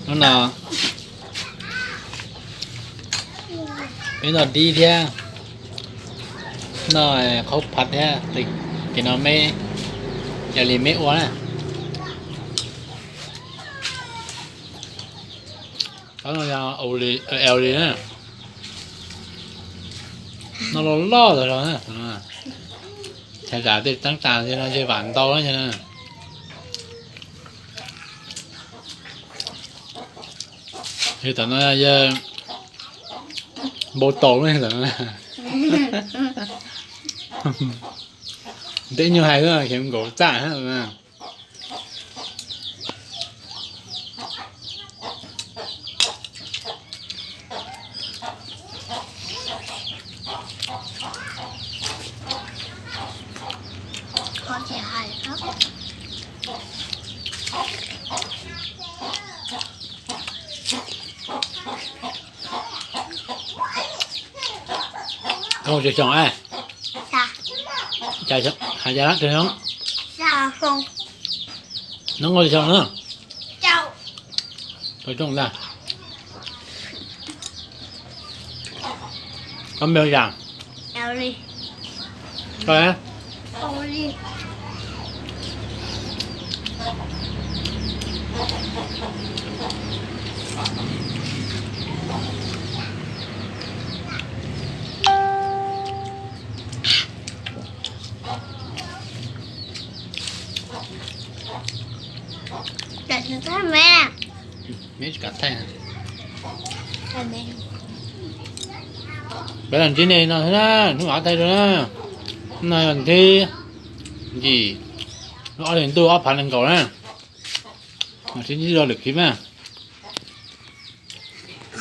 Hnub no peb noj dib thiab, noj qhaub phav thiab, ces no meb, yog li meb ua na. Qhov no yog L li na, no loj loj los na, thais zam tej teeb tas no ces vam ntau na. Yog tam no yog npau taus ne, tam no ntev nyuag hais xwb, kheev nkaum txaj. Koj mus xyoo, hais cas lab tug xyoo, no koj xyoo na, tau rooj ntag. Koj npe hu cas? Koj Peb los ntsib nej no thiab na, hnub av tag rau na, no yog thib yim, lub ob hlis ntuj ob phav nees nkaum na, mam sib ntsib dua lwm clip na.